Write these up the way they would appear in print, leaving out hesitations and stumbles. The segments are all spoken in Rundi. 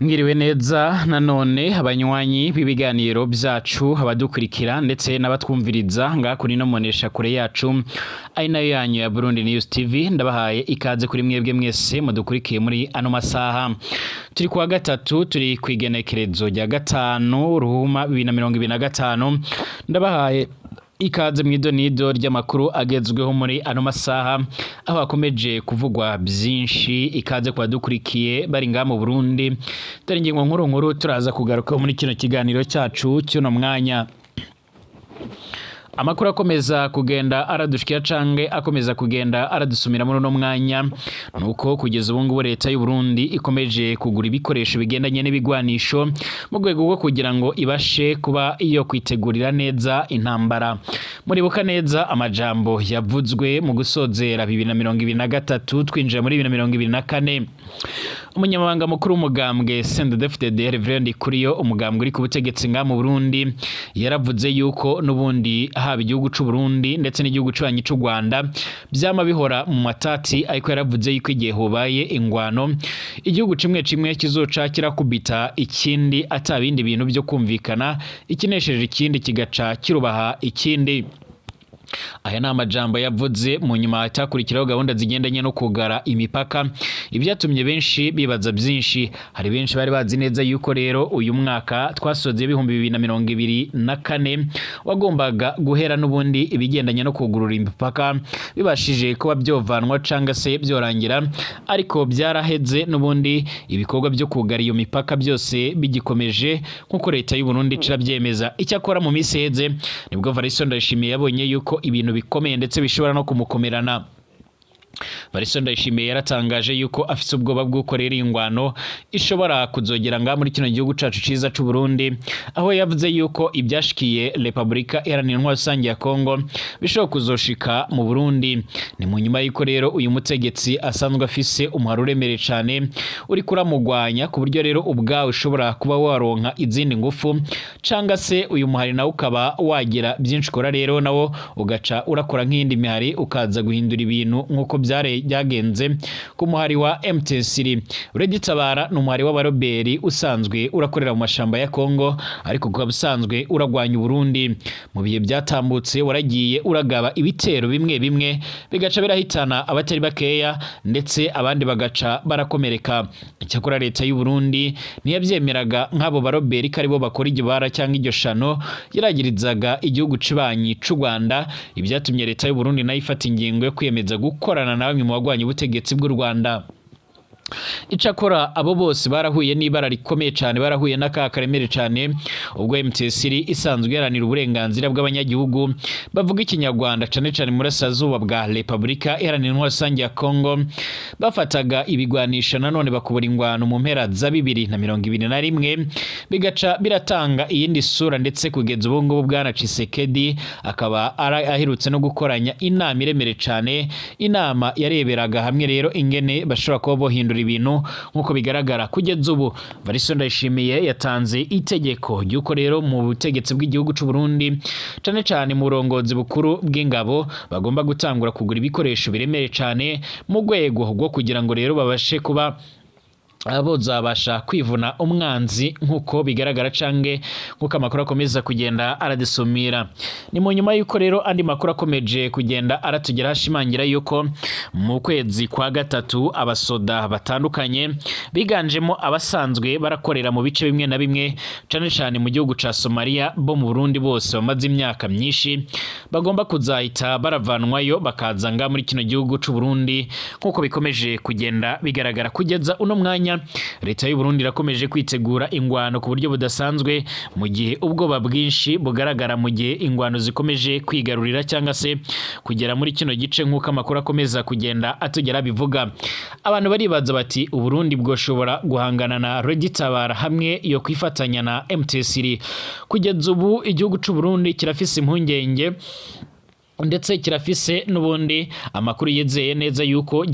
Mwiriwe neza nanone abanywanyi b'ibiganiro byacu, abadukurikira ndetse n'abatwumviriza ngaha kuri ino mbonesha kure yacu ari nayo yanyu ya Burundi News TV. Ndabahaye ikaze kuri mwebwe mwese mudukurikiye muri ano masaha. Turi kuwa gatatu, turi ku igenekerezo rya 5 Ruhuma 2025. Ndabahaye ikaze mu idonido ry'amakuru agezweho muri ano masaha, aho hakomeje kuvugwa byinshi. Ikaze ku badukurikiye bari ngaha mu Burundi. Dore ingingo nkuru nkuru turaza kugaruka muri kino kiganiro cyacu cy'uno mwanya. Amakuru akomeza kugenda aradushikira canke akomeza kugenda aradusumira muri uno mwanya nuko kugeza ubu ngubu leta y'u Burundi ikomeje kugura ibikoresho bigendanye n'ibigwanisho mu rwego rwo kugira ngo ibashe kuba iyo kwitegurira neza intambara. Muribuka neza amajambo yavuzwe mu gusozera 2023 twinjira muri 2024. Umunyamabanga mukuru w'umugambwe CNDD-FDD, Reverend Ndikuriyo, umugambwe uri ku butegetsi ngaha mu Burundi, yaravuze yuko n'ubundi haba igihugu c'u Burundi ndetse n'igihugu c'abanyi c'u Rwanda vyama bihora mu matati, ariko yaravuze yuko igihe hobaye ingwano igihugu cimwe cimwe kizoca kirakubita ikindi ata bindi bintu vyo kumvikana, ikinesheje ikindi kigaca kirubaha ikindi. Aya ni amajambo yavuze mu nyuma hatakurikiraho gahunda zigendanye no kugara imipaka, ibyatumye benshi bibaza byinshi. Hari benshi bari bazi neza yuko rero uyu mwaka twasoze 2024 wagombaga guhera n'ubundi ibigendanye no kugurura imipaka bibashije kuba byovanwa canga se byorangira, ariko byaraheze n'ubundi ibikorwa byo kugara iyo mipaka byose bigikomeje nk'uko leta y'u Burundi irabyemeza. Icyakora mu minsi iheze nibwo Varisto Ndayishimiye yabonye yuko ibintu bikomeye ndetse bishobora no kumukomerana. Varisto Ndayishimiye yaratangaje yuko afise ubwoba bw'uko rero ingwano ishobora kuzogera ngaha muri kino gihugu cacu ciza c'u Burundi, aho yavuze yuko ibyashikiye Republika Iharanira Intwaro Rusange ya Kongo bishobora kuzoshika mu Burundi. Ni mu nyuma yuko rero uyu mutegetsi asanzwe afise umuharo uremereye cane uri kuramugwanya, ku buryo rero ubwawe ushobora kuba waronka izindi ngufu canga se uyu muhari nawe ukaba wagira byinshi ukora, rero nawo ugaca urakora nk'iyindi mihari ukaza guhindura ibintu nk'uko byagenze ku muhari wa M23. Red Tabara ni umuhari w'abaroberi usanzwe urakorera mu mashamba ya Kongo, ariko ukaba usanzwe uragwanya Uburundi. Mu bihe byatambutse waragiye uragaba ibitero bimwe bimwe bigaca birahitana abatari bakeya ndetse abandi bagaca barakomereka. Icyakora leta y'u Burundi ntiyabyemeraga nk'abo baroberi ko aribo bakora igibara cyangwa iryo shano, yaragirizaga igihugu cibanyi c'u Rwanda, ibyatumye leta y'u Burundi nayo ifata ingingo yo kwiyemeza gukorana na bamwe mu bagwanya ubutegetsi bw'u Rwanda. Icakora abo bose barahuye n'ibara rikomeye cyane, barahuye n'akaga karemere cyane ubwo M23 isanzwe iharanira uburenganzira bw'abanyagihugu bavuga ikinyarwanda cane cane mu burasirazuba bwa Republika Iharanira Intwaro Rusange ya Kongo bafataga ibigwanisho nanone bakubura ingwano mu mpera za 2021, bigaca biratanga iyindi sura. Ndetse kugeza ubu ngubu bwana Tshisekedi akaba aherutse no gukoranya inama iremere cyane, inama yareberaga hamwe rero ingene bashobora kuba bohindura ibintu. Nk'uko bigaragara kugeza ubu, Varisto Ndayishimiye yatanze itegeko ry'uko rero mu butegetsi bw'igihugu c'u Burundi, cane cane mu burongozi bukuru bw'ingabo, bagomba gutangura kugura ibikoresho biremere cane mu rwego rwo kugira ngo rero babashe kuba bozabasha kwivuna umwanzi nk'uko bigaragara cange nk'uko amakuru akomeza kugenda aradusumira. Ni mu nyuma y'uko rero andi makuru akomeje kugenda aratugera ashimangira yuko mu kwezi kwa gatatu abasoda batandukanye biganjemo abasanzwe barakorera mu bice bimwe na bimwe, cane cane mu gihugu ca Somalia, bo mu Burundi bose bamaze imyaka myinshi, bagomba kuzahita baravanwayo bakaza nga muri kino gihugu c'u Burundi. Nk'uko bikomeje kugenda bigaragara kugeza uno mwanya, leta y'u Burundi irakomeje kwitegura ingwano ku buryo budasanzwe, mu gihe ubwoba bwinshi bugaragara, mu gihe ingwano zikomeje kwigarurira cyangwa se kugera muri kino gice. Nk'uko amakuru akomeza kugenda atugera bivuga, abantu baribaza bati: "Uburundi bwoshobora guhangana na Red Tabara hamwe yo kwifatanya na M23?" Kugeza ubu igihugu c'u Burundi kirafise impungenge. Ndetse kirafise n'ubundi amakuru yizeye neza yuko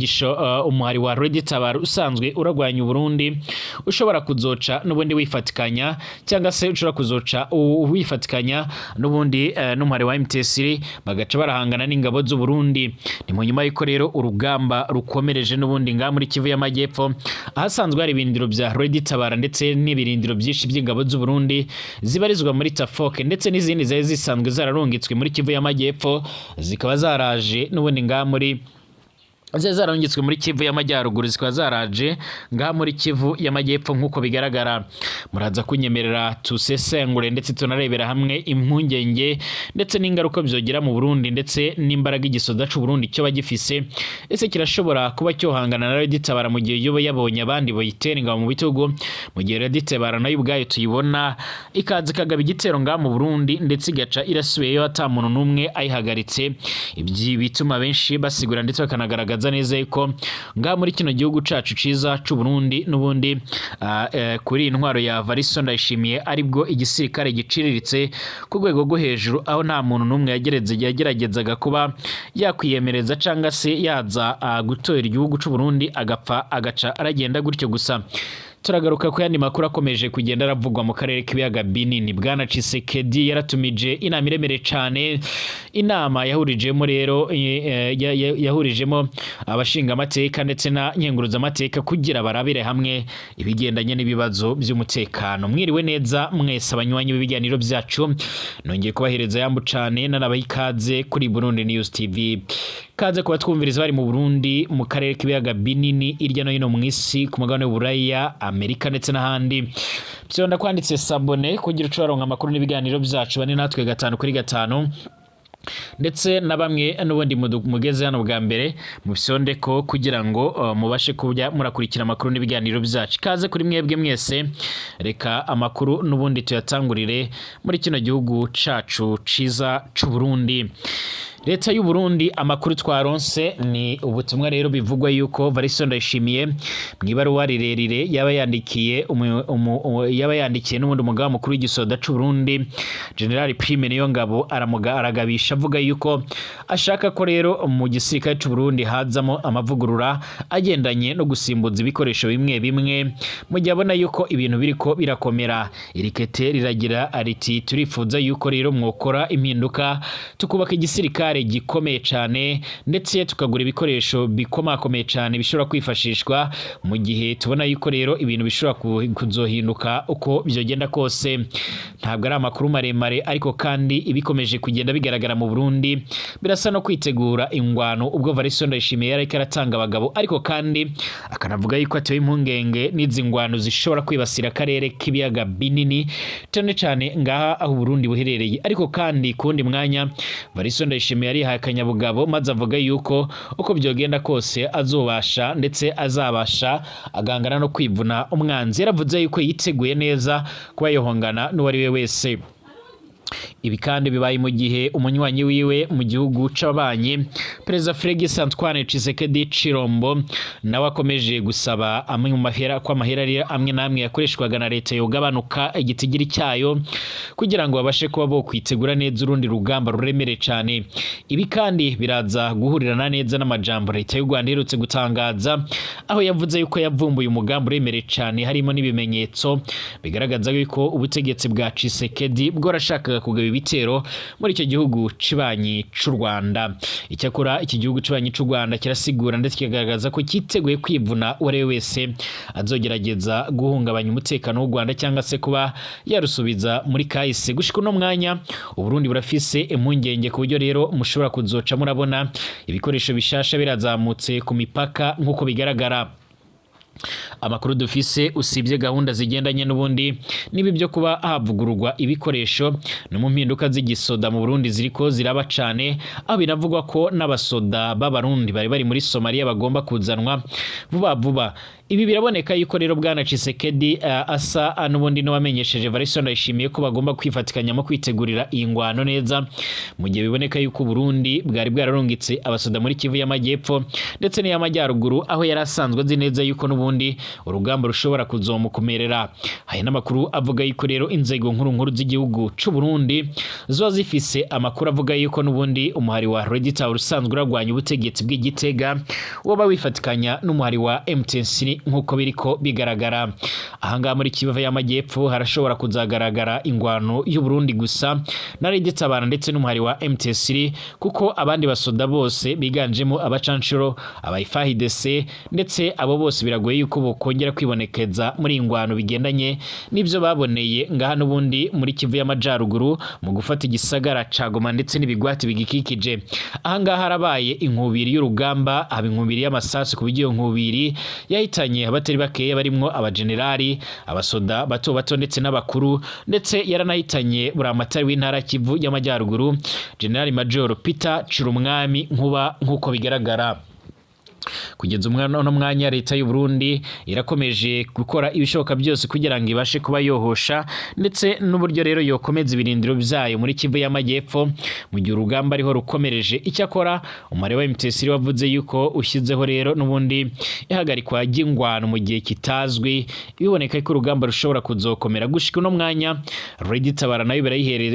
umuhari wa Red Tabara usanzwe uragwanya Uburundi ushobora kuzoca n'ubundi wifatikanya, cyangwa se ushobora kuzoca wifatikanya n'ubundi n'umuhari wa MTC, bagaca barahangana n'ingabo z'u Burundi. Ni mu nyuma yuko rero urugamba rukomereje n'ubundi ngaha muri Kivu y'Amajyepfo, ahasanzwe hari ibirindiro bya Red Tabara ndetse n'ibirindiro byinshi by'ingabo z'u Burundi zibarizwa muri Tafoke, ndetse n'izindi zari zisanzwe zararungitswe muri Kivu y'Amajyepfo, zikaba zaraje n'ubundi ngaha muri, zari zararungitswe muri Kivu y'Amajyaruguru, zikaba zaraje ngaha muri Kivu y'Amajyepfo nk'uko bigaragara. Muraza kunyemerera tusesengure ndetse tunarebera hamwe impungenge ndetse n'ingaruka byogera mu Burundi, ndetse n'imbaraga igisoda c'u Burundi cyo bagifise. Ese kirashobora kuba cyohangana na Red Tabara mu gihe yoba yabonye abandi bayitera ingabo mu bitugu, mu gihe Red Tabara nayo ubwayo tuyibona ikaza ikagaba igitero ngaha mu Burundi, ndetse igaca irasubiyeyo ata muntu n'umwe ayihagaritse? Ibyi bituma benshi basigura ndetse bakanagaragaza neza yuko ngaha muri kino gihugu cacu ciza c'u Burundi n'ubundi kuri iyi ntwaro ya Varisto Ndayishimiye aribwo igisirikare giciriritse ku rwego rwo hejuru, aho nta muntu n'umwe yageragezaga kuba yakwiyemereza cyangwa se yaza gutora igihugu c'u Burundi agapfa agaca aragenda gutyo gusa. Turagaruka ku yandi makuru akomeje kugenda aravugwa mu karere k'ibiyaga binini. Bwana Tshisekedi yaratumije inama iremereye cane, inama yahurijemo rero yahurijemo abashingamateka ndetse na nkenguruzamateka kugira barabire hamwe ibigendanye n'ibibazo by'umutekano. Mwiriwe neza mwese abanywanyi b'ibiganiro byacu, nongeye kubahereza yambu cane, nanabaha ikaze kuri Burundi News TV. Kaze kuba twumviriza bari mu Burundi, mu karere k'ibiyaga binini, irya no hino mu isi, ku mugabane w'Uburaya, Amerika ndetse n'ahandi. Vyonda kwanditse s'abonner kugira uce waronka amakuru n'ibiganiro byacu, bane natwe gatanu kuri gatanu. Ndetse na bamwe n'ubundi mugeze hano bwa mbere, mufyonde ko kugira ngo mubashe kujya murakurikira amakuru n'ibiganiro byacu. Ikaze kuri mwebwe mwese. Reka amakuru n'ubundi tuyatangurire muri kino gihugu cacu ciza c'u Burundi. Leta y'u Burundi, amakuru twaronse ni ubutumwa rero bivugwa yuko Varisto Ndayishimiye mu ibaruwa rirerire yaba yandikiye n'ubundi umugaba mukuru w'igisoda c'u Burundi, General Prime Niyongabo, aramuga aragabisha avuga yuko ashaka ko rero mu gisirikare c'u Burundi hazamo amavugurura agendanye no gusimbuza ibikoresho bimwe bimwe, mu gihe abona yuko ibintu biriko birakomera. Iri kete riragira riti: "Turifuza yuko rero mwokora impinduka, tukubaka igisirikare gikomeye cyane, ndetse tukagura ibikoresho bikomakomeye cyane bishobora kwifashishwa mu gihe tubona yuko rero ibintu bishobora kuzohinduka uko byogenda kose." Ntabwo ari amakuru maremare, ariko kandi ibikomeje kugenda bigaragara mu Burundi birasa no kwitegura ingwano, ubwo Varisto Ndayishimiye yari ariko aratanga abagabo, ariko kandi akanavuga yuko atewe impungenge n'izi ngwano zishobora kwibasira akarere k'ibiyaga binini, cyane cyane ngaha aho Burundi buherereye. Ariko kandi ku wundi mwanya, Varisto Ndayishimiye yarihaye akanyabugabo, maze avuga yuko uko byogenda kose azobasha ndetse azabasha agangana no kwivuna umwanzi. Yaravuze yuko yiteguye neza kuba yohongana n'uwari we wese. Ibi kandi bibaye mu gihe umunywanyi wiwe mu gihugu c'ababanyi, Perezida Felix Antoine Tshisekedi Chilombo, nawe akomeje gusaba amwe mu mahera, ko amahera ari amwe n'amwe yakoreshwaga na leta yogabanuka igitigiri cyayo, kugira ngo babashe kuba bo kwitegura neza urundi rugamba ruremereye cane. Ibi kandi biraza guhurirana neza n'amajambo leta y'u Rwanda iherutse gutangaza, aho yavuze yuko yavumbuye umugambi uremereye cane, harimo n'ibimenyetso bigaragaza yuko ubutegetsi bwa Tshisekedi bworashakaga kugaba ibitero muri icyo gihugu cibanyi c'u Rwanda. Icyakora iki gihugu cibanyi c'u Rwanda kirasigura ndetse kikagaragaza ko cyiteguye kwivuna uwo ari we wese azogerageza guhungabanya umutekano w'u Rwanda cyangwa se kuba yarusubiza muri kahise. Gushika uno mwanya, Uburundi burafise impungenge ku buryo rero mushobora kuzoca murabona ibikoresho bishasha birazamutse ku mipaka nk'uko bigaragara. Amakuru dufise, usibye gahunda zigendanye n'ubundi n'ibi byo kuba havugururwa ibikoresho, no mu mpinduka z'igisoda mu Burundi ziriko ziraba cane, aho binavugwa ko n'abasoda b'Abarundi bari bari muri Somalia bagomba kuzanwa vuba vuba. Ibi biraboneka yuko rero bwana Tshisekedi asa n'ubundi n'uwamenyesheje Evariste Ndayishimiye ko bagomba kwifatikanya mu kwitegurira iyi ngwano neza, mu gihe biboneka yuko Burundi bwari bwararungitse abasoda muri Kivu y'Amajyepfo ndetse n'iy'Amajyaruguru, aho yari asanzwe azi neza yuko n'ubundi urugamba rushobora kuzomukomerera. Hari n'amakuru avuga yuko rero inzego nkuru nkuru z'igihugu c'u Burundi ziba zifise amakuru avuga yuko n'ubundi umuhari wa RED Tabara usanzwe uragwanya ubutegetsi bw'Igitega woba wifatikanya n'umuhari wa MTC, nk'uko biriko bigaragara ahangaha muri Kivu y'Amajyepfo. Harashobora kuzagaragara ingwano y'u Burundi gusa na RED Tabara ndetse n'umuhari wa MTC, kuko abandi basoda bose biganjemo abacanshuro, aba FARDC, ndetse abo bose biragoye yuko bokongera kwibonekeza muri iyi ngwano, bigendanye n'ibyo baboneye ngaha n'ubundi muri Kivu y'Amajaruguru mu gufata igisagara ca Goma ndetse n'ibigwati bigikikije. Ahangaha harabaye inkubiri y'urugamba, haba inkubiri y'amasasu, ku buryo iyo nkubiri yahitanye abatari bakeya barimwo abajenerali, abasoda bato bato ndetse n'abakuru, ndetse yaranahitanye buramatari w'intara Kivu y'Amajyaruguru, General Major Peter Cirumwami Nkuba, nk'uko bigaragara. Kugeza umwana uno mwanya, leta y'u Burundi irakomeje gukora ibishoboka byose kugira ngo ibashe kuba yohosha, ndetse n'uburyo rero yokomeza ibirindiro byayo muri Kivu y'Amajyepfo, mu gihe urugamba ariho rukomereje. Icyakora umubare wa MTC wavuze yuko ushyizeho rero n'ubundi ihagarikwa ry'ingwano mu gihe kitazwi, biboneka ko urugamba rushobora kuzokomera. Gushika uno mwanya, RED Tabara nayo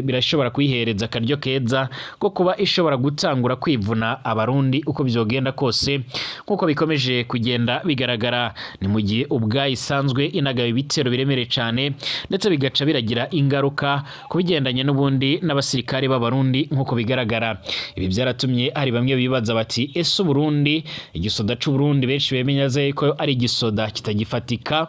birashobora kuyihereza akaryo keza ko kuba ishobora gutangura kwivuna Abarundi uko byogenda kose, nk'uko bikomeje kugenda bigaragara. Ni mu gihe ubwayo isanzwe inagaba ibitero biremereye cyane, ndetse bigaca biragira ingaruka ku bigendanye n'ubundi n'abasirikare b'Abarundi, nk'uko bigaragara. Ibi byaratumye hari bamwe bibaza bati: "Ese Uburundi, igisoda c'Uburundi benshi bemenya ko ari igisoda kitagifatika,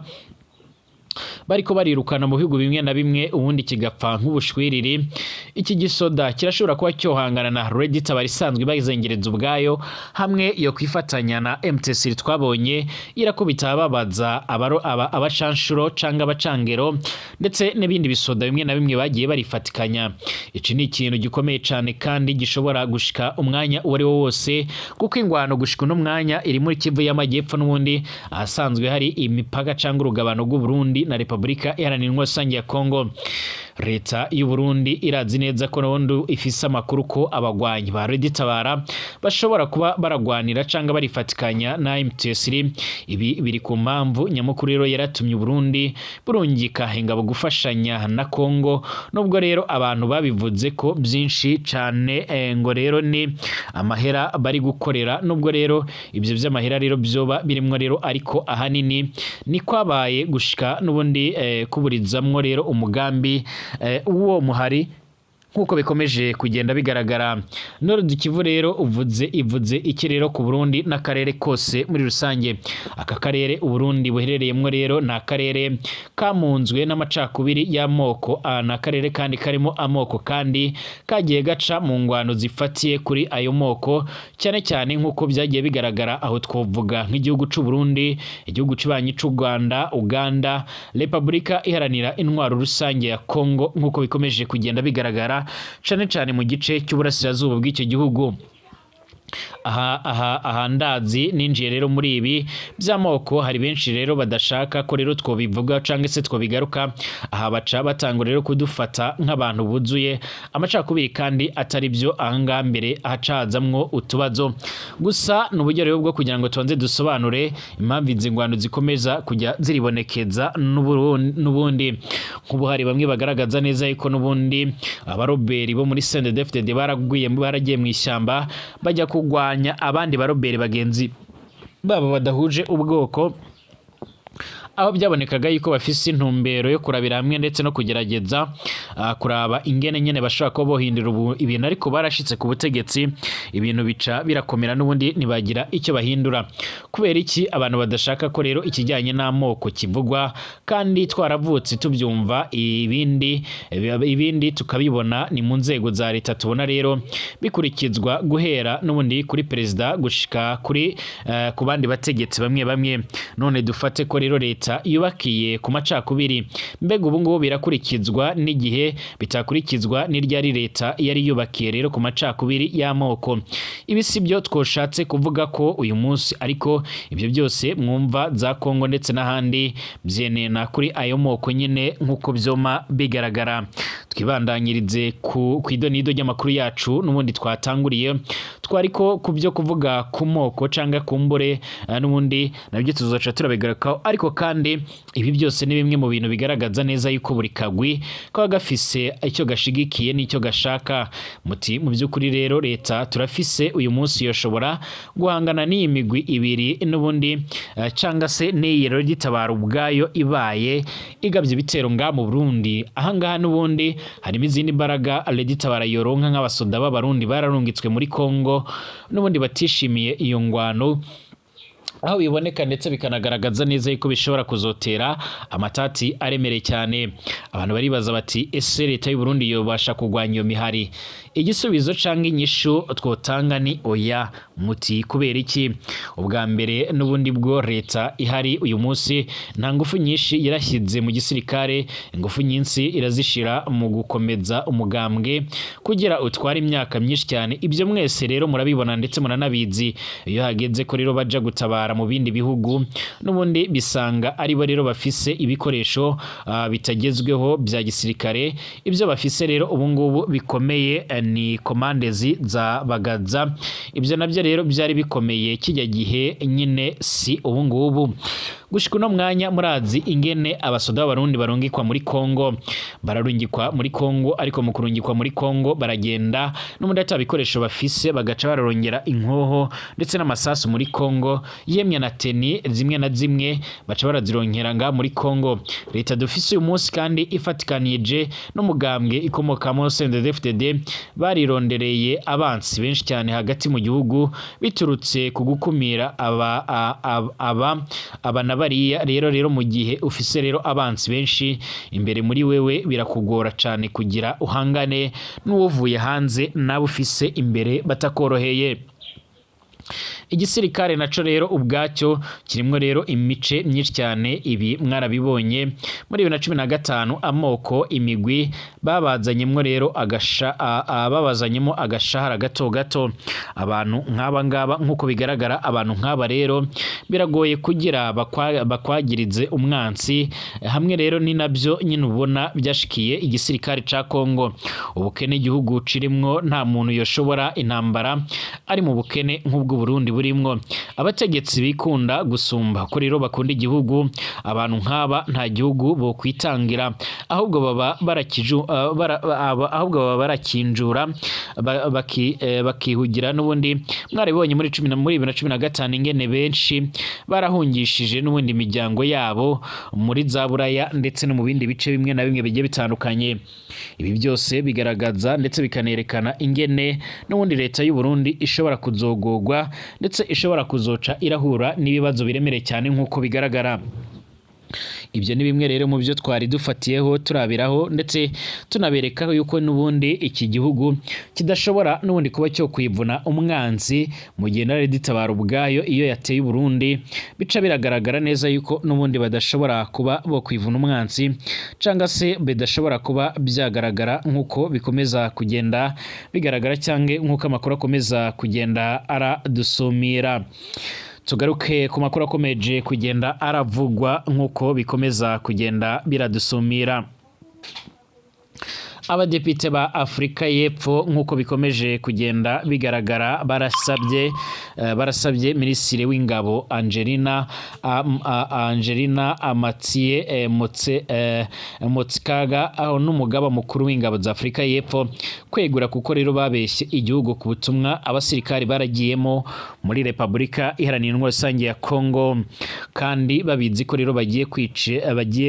bariko barirukana mu bihugu bimwe na bimwe, ubundi kigapfa nk'ubushwiriri, iki gisoda kirashobora kuba cyohangana na RED Tabara isanzwe bazengereza ubwayo, hamwe yo kwifatanya na MTC twabonye irakubita babaza abacanshuro canke abacangero ndetse n'ibindi bisoda bimwe na bimwe bagiye barifatikanya?" Iki ni ikintu gikomeye cane kandi gishobora gushika umwanya uwo ari wo wose, kuko ingwano gushika uno mwanya iri muri Kivu y'Amajyepfo, n'ubundi ahasanzwe hari imipaka canke urugabano rw'u Burundi na Repubulika Iharanira Intwaro Rusange ya Kongo. Leta y'u Burundi irazi neza ko n'ubundi ifise amakuru ko abagwanyi ba RED Tabara bashobora kuba baragwanira canke barifatikanya na MTS. Ibi biri ku mpamvu nyamukuru rero yaratumye Burundi burungika ingabo gufashanya na Kongo, nubwo rero abantu babivuze ko byinshi cane ngo rero ni amahera bari gukorera, nubwo rero ibyo by'amahera rero byoba birimwo rero, ariko ahanini ni kwabaye gushika n'ubundi kuburizamwo rero umugambi uwo muhari, nk'uko bikomeje kugenda bigaragara. Nord Kivu rero uvuze ivuze iki rero ku Burundi n'akarere kose muri rusange? Aka karere Uburundi buherereyemo rero ni akarere kamunzwe n'amacakubiri y'amoko. Ni akarere kandi karimo amoko, kandi kagiye gaca mu ngwano zifatiye kuri ayo moko cyane cyane, nk'uko byagiye bigaragara. Aho twovuga nk'igihugu c'u Burundi, igihugu kibanyi c'u Rwanda, Uganda, Repubulika Iharanira Intwaro Rusange ya Kongo, nk'uko bikomeje kugenda bigaragara cane cane mu gice cy'uburasirazuba bw'icyo gihugu. Aha ndazi ninjiye rero muri ibi by'amoko, hari benshi rero badashaka ko rero twobivuga cyangwa se twobigaruka. Aha baca batanga rero kudufata nk'abantu buzuye amacakubiri kandi atari byo. Ahangaha mbere hacazamwo utubazo gusa, ni uburyo rero bwo kugira ngo tubanze dusobanure impamvu izi ngwano zikomeza kujya ziribonekeza n'ubundi. Nk'ubu hari bamwe bagaragaza neza yuko n'ubundi abaroberi bo muri CNDD-FDD baraguye, baragiye mu ishyamba bajya kurwanya abandi baroberi bagenzi babo badahuje ubwoko, aho byabonekaga yuko bafise intumbero yo kurabira hamwe ndetse no kugerageza kuraba ingene nyene bashobora kuba bohindura ibintu, ariko barashitse ku butegetsi ibintu bica birakomera, n'ubundi ntibagira icyo bahindura. Kubera iki abantu badashaka ko rero ikijyanye n'amoko kivugwa, kandi twaravutse tubyumva, ibindi tukabibona ni mu nzego za leta, tubona rero bikurikizwa guhera n'ubundi kuri perezida gushika kuri ku bandi bategetsi bamwe bamwe? None dufate ko rero leta Leta yubakiye ku macakubiri. Mbega ubu ngubu birakurikizwa n'igihe bitakurikizwa n'iryari leta yari yubakiye rero ku macakubiri y'amoko? Ibi si byo twoshatse kuvuga ko uyu munsi, ariko ibyo byose mwumva za Kongo ndetse n'ahandi byenena kuri ayo moko nyine nk'uko byoma bigaragara. Twibandanyirize ku idonido ry'amakuru yacu n'ubundi twatanguriye, twariko ku byo kuvuga ku moko cyangwa ku mbure, n'ubundi nabyo tuzoca turabigarukaho. Ariko kandi ibi byose ni bimwe mu bintu bigaragaza neza yuko buri kagwi kaba gafise icyo gashigikiye n'icyo gashaka. Muti mu by'ukuri rero leta turafise uyu munsi yoshobora guhangana n'iyi migwi ibiri n'ubundi, cyangwa se n'iyi rero gitabara ubwayo ibaye igabye ibitero nga mu Burundi? Ahangaha n'ubundi harimo izindi mbaraga Tabara yoronka nk'abasoda b'Abarundi bararungitswe muri Kongo n'ubundi batishimiye iyo ngwano, aho biboneka ndetse bikanagaragaza neza yuko bishobora kuzotera amatati aremereye cyane. Abantu baribaza bati: "Ese leta y'u Burundi yobasha kurwanya iyo mihari?" Igisubizo canke inyishu twotanga ni oya. Muti kubera iki? Ubwa mbere n'ubundi bwo leta ihari uyu munsi nta ngufu nyinshi yarashyize mu gisirikare, ingufu nyinshi irazishira mu gukomeza umugambwe kugira utware imyaka myinshi cyane. Ibyo mwese rero murabibona ndetse muranabizi. Iyo hageze ko rero baja gutabara mu bindi bihugu, n'ubundi bisanga aribo rero bafise ibikoresho bitagezweho bya gisirikare. Ibyo bafise rero ubu ngubu bikomeye ni komandezi za Bagaza. Ibyo nabyo rero byari bikomeye kijya gihe nyine, si ubu ngubu. Gushika uno mwanya murazi ingene abasoda b'Abarundi barungikwa muri Kongo. Bararungikwa muri Kongo, ariko mu kurungikwa muri Kongo baragenda n'ubundi ata bikoresho bafise, bagaca bararongera inkoho ndetse n'amasasu muri Kongo, yemwe na teni zimwe na zimwe baca barazironkera nga muri Kongo. Leta dufise uyu munsi kandi ifatikanije n'umugambwe ikomokamo CNDD-FDD barirondereye abansi benshi cyane hagati mu gihugu biturutse ku gukumira aba na bariya. Rero mu gihe ufise rero abansi benshi imbere muri wewe, birakugora cyane kugira uhangane n'uwuvuye hanze nawe ufise imbere batakoroheye. Igisirikare naco rero ubwacyo kirimwo rero imice myinshi cyane, ibi mwarabibonye muri 2015. Amoko, imigwi babazanyemwo rero babazanyemo agashahara gato gato. Abantu nk'aba ngaba, nk'uko bigaragara, abantu nk'aba rero biragoye kugira bakwagirize umwansi hamwe. Rero ni nabyo nyine ubona byashikiye igisirikare ca Kongo. Ubukene igihugu cirimwo, nta muntu yoshobora intambara ari mu bukene nk'ubwo Burundi burimwo. Abategetsi bikunda gusumba ko rero bakunda igihugu. Abantu nk'aba nta gihugu bo kwitangira, ahubwo baba barakiju ahubwo baba barakinjura bakihugira. N'ubundi mwarabibonye muri 2015 ingene benshi barahungishije n'ubundi imiryango yabo muri za Buraya ndetse no mu bindi bice bimwe na bimwe bigiye bitandukanye. Ibi byose bigaragaza ndetse bikanerekana ingene n'ubundi leta y'u Burundi ishobora kuzogogwa ndetse ishobora kuzoca irahura n'ibibazo biremereye cyane nk'uko bigaragara. Ibyo ni bimwe rero mu byo twari dufatiyeho turabiraho ndetse tunabereka yuko n'ubundi iki gihugu kidashobora n'ubundi kuba cyo kwivuna umwanzi mu gihe Red Tabara ubwayo iyo yateye Burundi, bica biragaragara neza yuko n'ubundi badashobora kuba bo kwivuna umwanzi, cyangwa se bidashobora kuba byagaragara nk'uko bikomeza kugenda bigaragara, cyangwa nk'uko amakuru akomeza kugenda aradusumira. Tugaruke ku makuru akomeje kugenda aravugwa nk'uko bikomeza kugenda biradusumira. Abadepite ba Afurika y'Epfo, nk'uko bikomeje kugenda bigaragara, barasabye Minisitiri w'Ingabo Angelina Amatsie Motshekga aho n'umugaba mukuru w'ingabo za Afurika y'Epfo kwegura, kuko rero babeshye igihugu ku butumwa abasirikari baragiyemo muri Repubulika Iharanira Intwaro Rusange ya Kongo, kandi babizi ko rero bagiye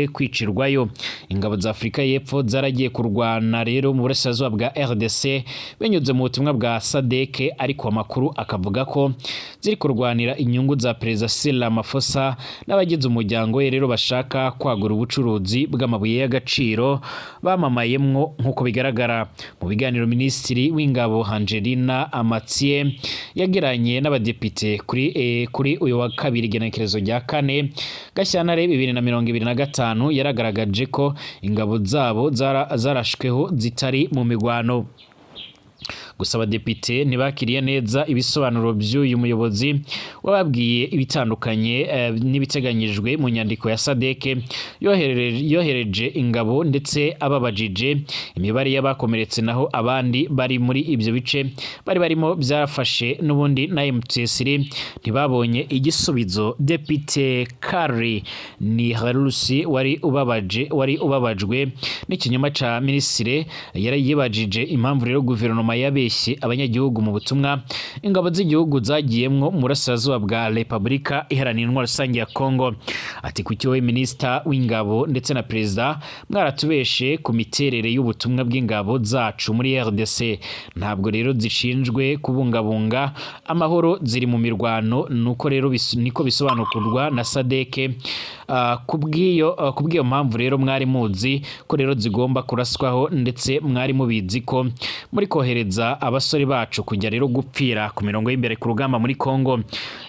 kwicirwayo. Ingabo za Afurika y'Epfo zaragiye kurwana rero mu burasirazuba bwa RDC binyuze mu butumwa bwa SADC, ariko amakuru akavuga ko ziri kurwanira inyungu za Perezida Cyril Ramaphosa n'abagize umuryango we rero bashaka kwagura ubucuruzi bw'amabuye y'agaciro bamamayemwo. Nk'uko bigaragara mu biganiro Minisitiri w'Ingabo Angelina Amatsie yagiranye n'abadepite kuri uyu wa kabiri, igenekerezo rya 4 Gashyantare 2025, yaragaragaje ko ingabo zabo zarashweho zitari mu migwano. Gusa abadepite ntibakiriye neza ibisobanuro by'uyu muyobozi wababwiye ibitandukanye n'ibiteganyijwe mu nyandiko ya SADC yohereje ingabo, ndetse ababajije imibare y'abakomeretse, naho abandi bari muri ibyo bice bari barimo byafashe n'ubundi na M23 ntibabonye igisubizo. Depite Carl Niehaus wari ubabajwe n'ikinyoma ca minisitiri yari yibajije impamvu rero guverinoma yabeshye abanyagihugu mu butumwa ingabo z'igihugu zagiyemwo mu burasirazuba bwa Repubulika Iharanira Intwaro Rusange ya Congo. Ati: "Kuki wowe minisita w'ingabo ndetse na perezida mwaratubeshe ku miterere y'ubutumwa bw'ingabo zacu muri RDC? Ntabwo rero zishinzwe kubungabunga amahoro, ziri mu mirwano, nuko rero niko bisobanurwa na SADC. Kubw'iyo mpamvu rero mwari muzi ko rero zigomba kuraswaho, ndetse mwari mubizi ko muri kohereza abasore bacu kujya rero gupfira ku mirongo y'imbere ku rugamba muri Congo."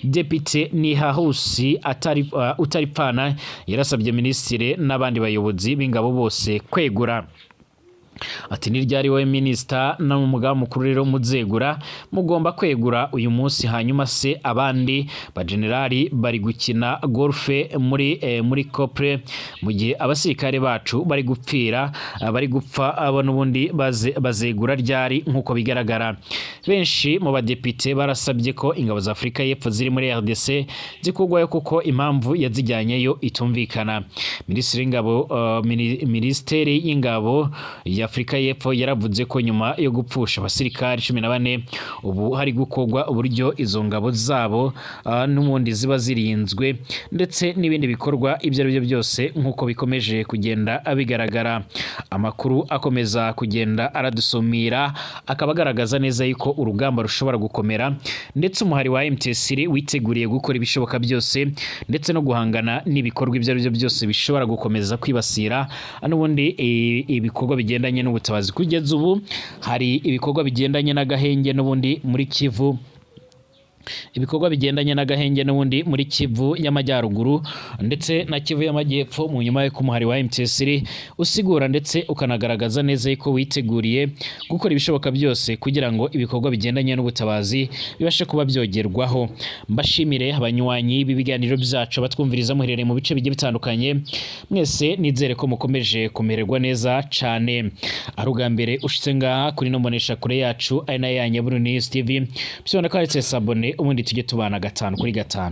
Depite Niehaus atari utaripfana yarasabye minisitiri n'abandi bayobozi b'ingabo bose kwegura. Ati: "Ni ryari wowe minisita n'umugaba mukuru rero muzegura? Mugomba kwegura uyu munsi. Hanyuma se abandi bajenerali bari gukina golfe muri Copre mu gihe abasirikare bacu bari gupfira, bari gupfa, abo n'ubundi bazegura ryari?" Nk'uko bigaragara, benshi mu badepite barasabye ko ingabo za Afurika y'Epfo ziri muri RDC zikurwayo kuko impamvu yazijyanyeyo itumvikana. Minisitiri w'ingabo, Minisiteri y'Ingabo ya Afurika y'Epfo yaravuze ko nyuma yo gupfusha abasirikari 14, ubu hari gukorwa uburyo izo ngabo zabo n'ubundi ziba zirinzwe, ndetse n'ibindi bikorwa ibyo ari byo byose. Nk'uko bikomeje kugenda bigaragara, amakuru akomeza kugenda aradusumira akaba agaragaza neza yuko urugamba rushobora gukomera, ndetse umuhari wa M23 witeguriye gukora ibishoboka byose ndetse no guhangana n'ibikorwa ibyo ari byo byose bishobora gukomeza kwibasira n'ubundi ibikorwa bigendanye n'ubutabazi. Kugeza ubu hari ibikorwa bigendanye n'agahenge n'ubundi muri Kivu, ibikorwa bigendanye n'agahenge n'ubundi muri Kivu y'Amajyaruguru ndetse na Kivu y'Amajyepfo, mu nyuma y'uko umuhari wa M23 usigura ndetse ukanagaragaza neza yuko witeguriye gukora ibishoboka byose kugira ngo ibikorwa bigendanye n'ubutabazi bibashe kuba byogerwaho. Mbashimire abanywanyi b'ibiganiro byacu batwumviriza muherereye mu bice bigiye bitandukanye mwese, nizere ko mukomeje kumererwa neza cane. Ari ubwa mbere ushitse ngaha kuri no mbonesha kure yacu ari nayo ya Nyaburu News TV, bisibona ko handitse s'abonner, ubundi tujye tubana gatanu kuri gatanu.